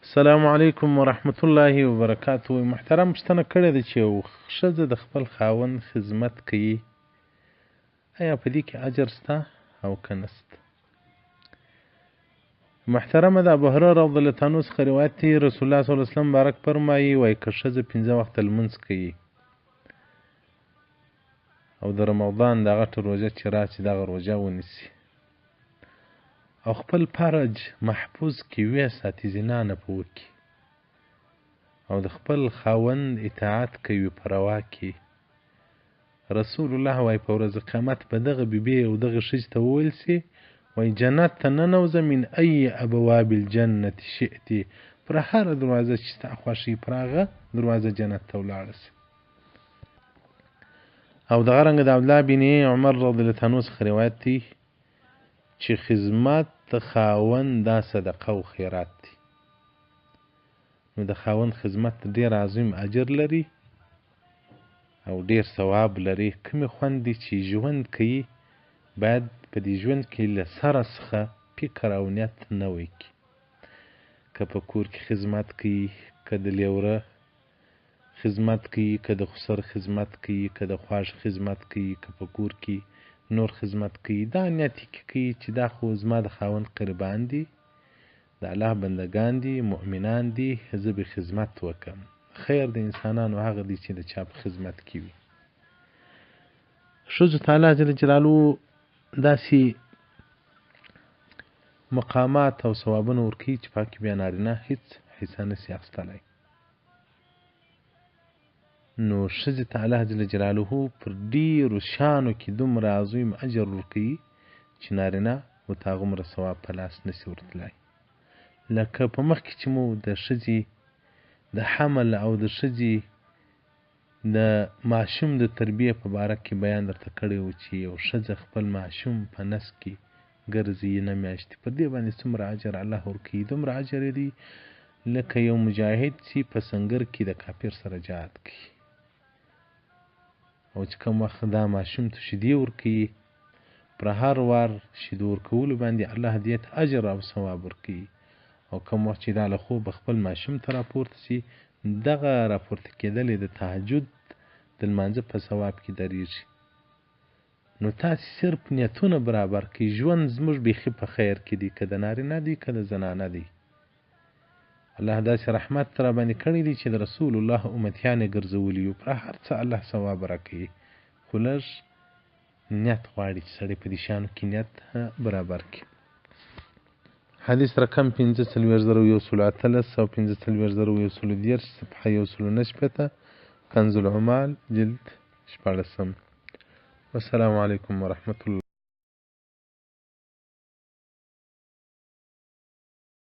السلام علیکم ورحمت الله وبرکاته. محترم پوښتنه کړې ده چې یو ښځه د خپل خاوند خدمت کوي، ایا په دې کې اجر شته او که نشته؟ محترمه د ابو هريره رضی الله عنه څخه روایت دی، رسول الله صلی الله علیه وسلم مبارک فرمایي، وایي که ښځه پنځه وخته لمونځ کوي او د رمضان دا غټه روژه چې راشي دغه روژه ونیسي او خپل فرج محفوظ کې ویې ساتي، زنا نه په وکړي او د خپل خاوند اطاعت کوي په روا کې، رسول الله وایي په ورځ قیامت به دغه بیبې او دغه ښځې ته وویل سي، وایي جنت ته ننوځه، من ای ابواب الجنة شئتي، پر هره دروازه چې ستا خوښ وي پر هغه دروازه جنت ته ولاړه سي. او دغه رنګه د عبدالله بن عمر رضی الله عنه څخه روایت دی چې خدمت د خاوند دا صدقه او خیرات دی. نو د خاوند خدمت ډیر عظیم اجر لري او ډیر ثواب لري. کومې خوندې چې ژوند کوي باید په دې ژوند کې له سره څخه فکر او نیت نه وکړي. که په کور کې خدمت کوي، که د لیوره خدمت کوي، که د خسر خدمت کوي، که د خواږ خدمت کوي، که په کور کې نور خدمت کوي، دا نیت کې کوي چې دا خو زما د خاوند قربان دي، د الله بندګان دي، مؤمنان دي، زه به خدمت وکم. خیر د انسانانو هغه دی چې د چا په خدمت کې وي. ښځو ته الله جل جلاله داسې مقامات او ثوابونه ورکوي چې پاکې بیا نارینه هیڅ حصه نسي اخیستلی. نو ښځې ته الله جل جلاله پر ډېرو شیانو کې دومره عظیم اجر ورکوي چې نارینه ورته هغومره ثواب په لاس نسي ورتلای. لکه په مخکې چې مو د ښځې د حمل او د ښځې د ماشوم د تربیې په باره کې بیان درته کړی و چې یو ښځه خپل ماشوم په نس کې ګرځي نه میاشتې، پر دې باندې څومره اجر الله ورکوي، دومره اجر یې دی لکه یو مجاهد چې په سنګر کې د کافر سره جهاد کوي. او چې کوم وخت دا ماشوم ته شیدې ورکوي، پر هر وار شیدو ورکولو باندې الله دې ته اجر او ثواب ورکوي. او کوم وخت چې دا له خوبه خپل ماشوم ته راپورته سي، دغه راپورته کېدل یې د تهجد د لمانځه په ثواب کې درېږي. نو تاسې صرف نیتونه برابر کړئ، ژوند زموږ بیخي په خیر کې دی، که د نارینه دی که د زنانه دی. الله داسې رحمت را باندې کړی دی چې د رسول الله امتیان یې ګرځولي یو، پر هر څه الله ثواب راکوي، خو لږ نیت غواړي چې سړی په دې شیانو کې نیت برابر کړي. حدیث رقم 45118 او 45130، صفحه 169، کنز العمال جلد 16. والسلام علیکم ورحمة الله.